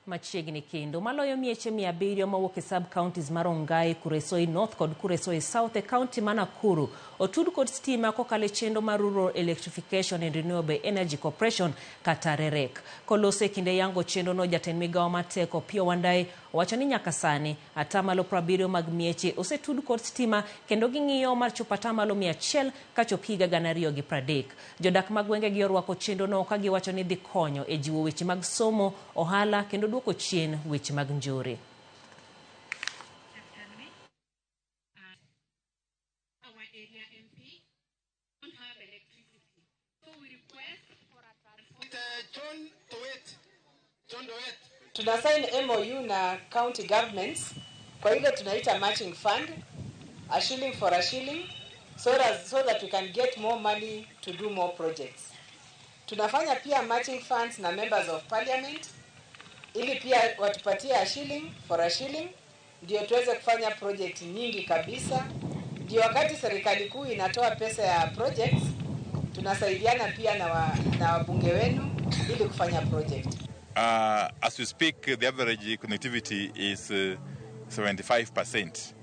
Machiegni kendo maloyo mieche 700 mawuok e sub counties mar Rongai, Kuresoi North kod Kuresoi South e kaunti ma Nakuru otud kod stima kokalo e chenro mar Rural Electrification and Renewable Energy Corporation kata REREC. Koloso e kinde yango chenrono, jatend migawo mar teko Opiyo Wandayi owacho ni nyaka sani atamalo 70 mag mieche osetud kod stima kendo ging'iyo mar chopo atamalo 100 kachop higa 2030. Jodak mag gwengegi orwako chenrono ka giwacho ni dhi konyo e jiwo weche mag somo, ohala kendo duoko chien weche mag njore. Tuna sign MOU na county governments kwa ile tunaita matching fund, a shilling for a shilling, so that we can get more money to do more projects. Tunafanya pia matching funds na members of parliament ili pia watupatie a shilling for a shilling, ndio tuweze kufanya project nyingi kabisa. Ndio wakati serikali kuu inatoa pesa ya projects, tunasaidiana pia na wabunge wenu ili kufanya project. As we speak, the average connectivity is 75%.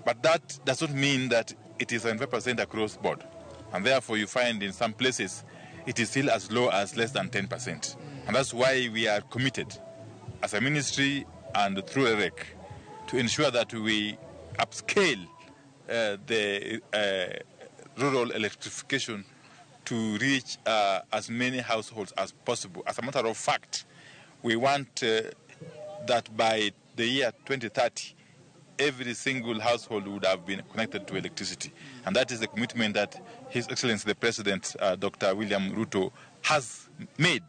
But that does not mean that it is 75% across board. And therefore, you find in some places it is still as low as less than 10%. And that's why we are committed as a ministry and through REREC to ensure that we upscale the rural electrification to reach as many households as possible. As a matter of fact, we want that by the year 2030, every single household would have been connected to electricity. And that is the commitment that His Excellency the President, Dr. William Ruto, has made.